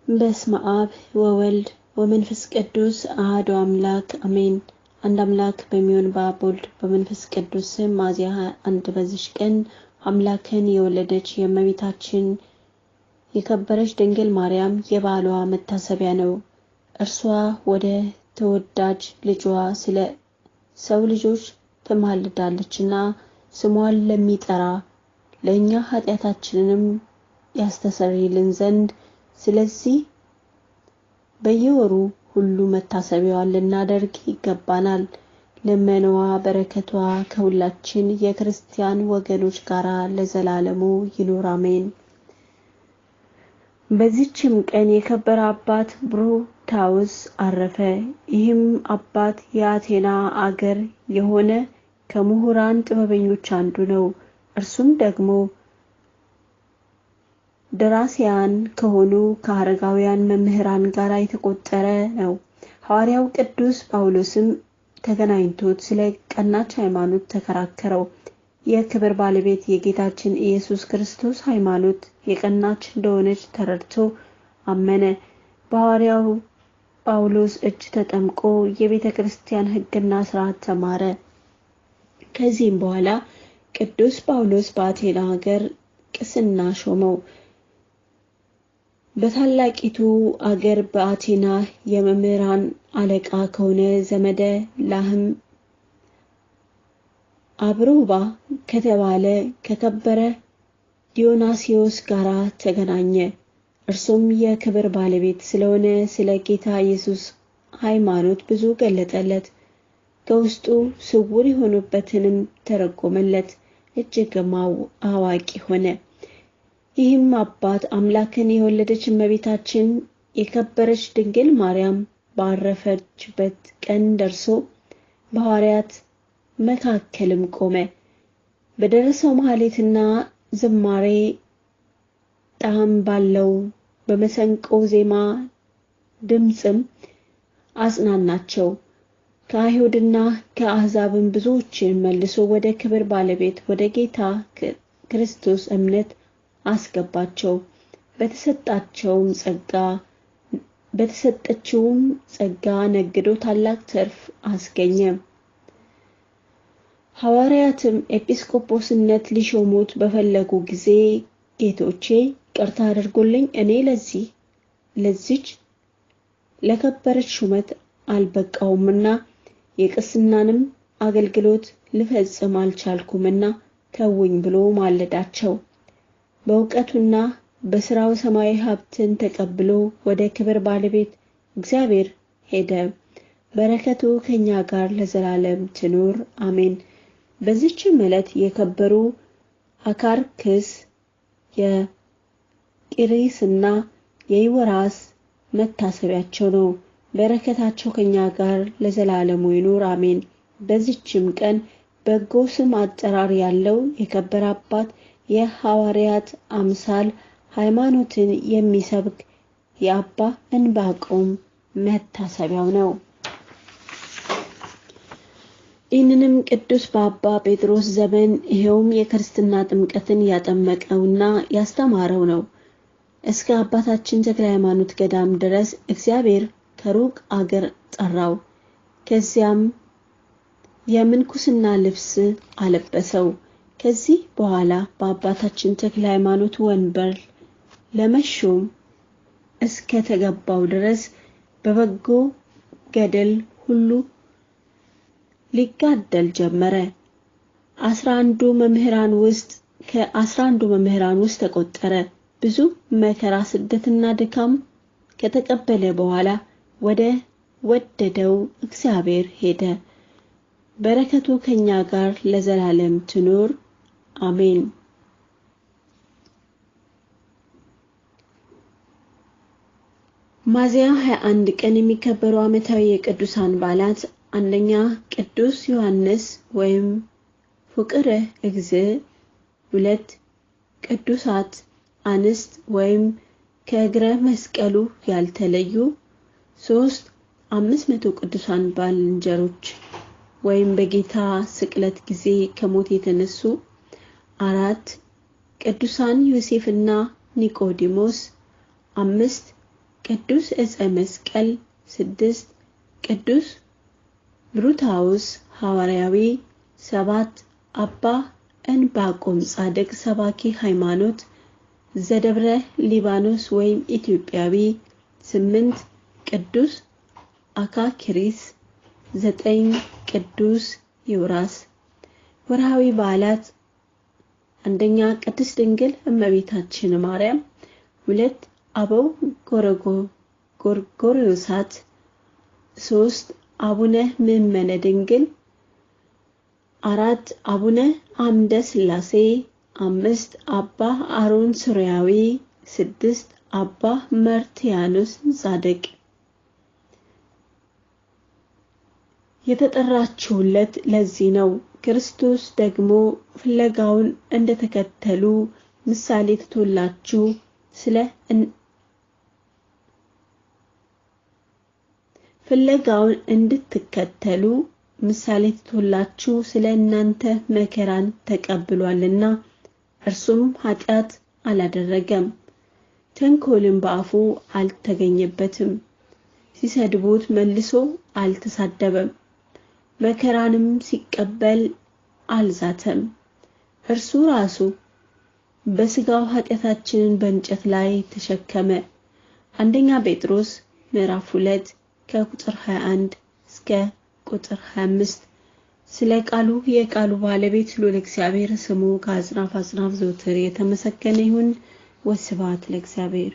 በስመ አብ ወወልድ ወመንፈስ ቅዱስ አሐዱ አምላክ አሜን። አንድ አምላክ በሚሆን በአብ ወልድ በመንፈስ ቅዱስ ስም ሚያዝያ 21 በዚች ቀን አምላክን የወለደች የእመቤታችን የከበረች ድንግል ማርያም የበዓሏ መታሰቢያ ነው። እርሷ ወደ ተወዳጅ ልጇ ስለ ሰው ልጆች ትማልዳለችና ስሟን ለሚጠራ ለእኛ ኃጢአታችንንም ያስተሰርይልን ዘንድ ስለዚህ በየወሩ ሁሉ መታሰቢያዋን ልናደርግ ይገባናል። ልመናዋ በረከቷ ከሁላችን የክርስቲያን ወገኖች ጋር ለዘላለሙ ይኑር አሜን። በዚችም ቀን የከበረ አባት ብሩታውስ አረፈ። ይህም አባት የአቴና አገር የሆነ ከምሁራን ጥበበኞች አንዱ ነው። እርሱም ደግሞ ደራሲያን ከሆኑ ከአረጋውያን መምህራን ጋር የተቆጠረ ነው። ሐዋርያው ቅዱስ ጳውሎስም ተገናኝቶት ስለ ቀናች ሃይማኖት ተከራከረው። የክብር ባለቤት የጌታችን ኢየሱስ ክርስቶስ ሃይማኖት የቀናች እንደሆነች ተረድቶ አመነ። በሐዋርያው ጳውሎስ እጅ ተጠምቆ የቤተ ክርስቲያን ሕግና ሥርዓት ተማረ። ከዚህም በኋላ ቅዱስ ጳውሎስ በአቴና ሀገር ቅስና ሾመው። በታላቂቱ አገር በአቴና የመምህራን አለቃ ከሆነ ዘመደ ላህም አብሮባ ከተባለ ከከበረ ዲዮናሲዮስ ጋር ተገናኘ። እርሱም የክብር ባለቤት ስለሆነ ስለ ጌታ ኢየሱስ ሃይማኖት ብዙ ገለጠለት። ከውስጡ ስውር የሆኑበትንም ተረጎመለት። እጅግም አዋቂ ሆነ። ይህም አባት አምላክን የወለደች እመቤታችን የከበረች ድንግል ማርያም ባረፈችበት ቀን ደርሶ በሐዋርያት መካከልም ቆመ። በደረሰው ማህሌትና ዝማሬ ጣዕም ባለው በመሰንቆ ዜማ ድምፅም አጽናናቸው። ከአይሁድና ከአሕዛብም ብዙዎችን መልሶ ወደ ክብር ባለቤት ወደ ጌታ ክርስቶስ እምነት አስገባቸው። በተሰጠችውም ጸጋ ነግዶ ታላቅ ትርፍ አስገኘ። ሐዋርያትም ኤጲስቆጶስነት ሊሾሙት በፈለጉ ጊዜ ጌቶቼ ይቅርታ አድርጉልኝ፣ እኔ ለዚች ለከበረች ሹመት አልበቃውምና የቅስናንም አገልግሎት ልፈጽም አልቻልኩምና ተውኝ ብሎ ማለዳቸው። በእውቀቱና በስራው ሰማያዊ ሀብትን ተቀብሎ ወደ ክብር ባለቤት እግዚአብሔር ሄደ። በረከቱ ከኛ ጋር ለዘላለም ትኑር አሜን። በዚችም ዕለት የከበሩ አካርክስ የቂሪስና የይወራስ መታሰቢያቸው ነው። በረከታቸው ከኛ ጋር ለዘላለሙ ይኑር አሜን። በዚችም ቀን በጎ ስም አጠራር ያለው የከበረ አባት የሐዋርያት አምሳል ሃይማኖትን የሚሰብክ የአባ ዕንባቆም መታሰቢያው ነው። ይህንንም ቅዱስ በአባ ጴጥሮስ ዘመን ይኸውም የክርስትና ጥምቀትን ያጠመቀውና ያስተማረው ነው። እስከ አባታችን ተክለ ሃይማኖት ገዳም ድረስ እግዚአብሔር ከሩቅ አገር ጠራው። ከዚያም የምንኩስና ልብስ አለበሰው። ከዚህ በኋላ በአባታችን ተክለ ሃይማኖት ወንበር ለመሾም እስከ ተገባው ድረስ በበጎ ገድል ሁሉ ሊጋደል ጀመረ። 11ዱ መምህራን ውስጥ ከ11ዱ መምህራን ውስጥ ተቆጠረ። ብዙ መከራ፣ ስደትና ድካም ከተቀበለ በኋላ ወደ ወደደው እግዚአብሔር ሄደ። በረከቱ ከኛ ጋር ለዘላለም ትኑር አሜን። ሚያዝያ 21 ቀን የሚከበሩ ዓመታዊ የቅዱሳን በዓላት፣ አንደኛ ቅዱስ ዮሐንስ ወይም ፍቁረ እግዚእ፣ ሁለት ቅዱሳት አንስት ወይም ከእግረ መስቀሉ ያልተለዩ፣ 3 500 ቅዱሳን ባልንጀሮች ወይም በጌታ ስቅለት ጊዜ ከሞት የተነሱ፣ 4 ቅዱሳን ዮሴፍና ኒቆዲሞስ፣ 5 ቅዱስ ዕፀ መስቀል። 6 ቅዱስ ብሩታውስ ሐዋርያዊ። 7 አባ ዕንባቆም ጻድቅ ሰባኪ ሃይማኖት ዘደብረ ሊባኖስ ወይም ኢትዮጵያዊ። 8 ቅዱስ አካኪሪስ። 9 ቅዱስ ዮራስ። ወርሃዊ በዓላት አንደኛ ቅድስት ድንግል እመቤታችን ማርያም፣ 2 አበው ጎርጎርዮሳት፣ 3 አቡነ ምእመነ ድንግል፣ 4 አቡነ አምደ ሥላሴ፣ 5 አባ አሮን ሱሪያዊ፣ 6 አባ መርትያኖስ ጻድቅ። የተጠራችሁለት ለዚህ ነው። ክርስቶስ ደግሞ ፍለጋውን እንደተከተሉ ምሳሌ ትቶላችሁ ስለ ፍለጋውን እንድትከተሉ ምሳሌ ትቶላችሁ ስለ እናንተ መከራን ተቀብሏልና። እርሱም ኃጢአት አላደረገም፣ ተንኮልም በአፉ አልተገኘበትም። ሲሰድቡት መልሶ አልተሳደበም፣ መከራንም ሲቀበል አልዛተም። እርሱ ራሱ በስጋው ኃጢአታችንን በእንጨት ላይ ተሸከመ። አንደኛ ጴጥሮስ ምዕራፍ 2 ከቁጥር 21 እስከ ቁጥር 25። ስለ ቃሉ የቃሉ ባለቤት ልዑል እግዚአብሔር ስሙ ከአጽናፍ አጽናፍ ዘወትር የተመሰገነ ይሁን። ወስብሐት ለእግዚአብሔር።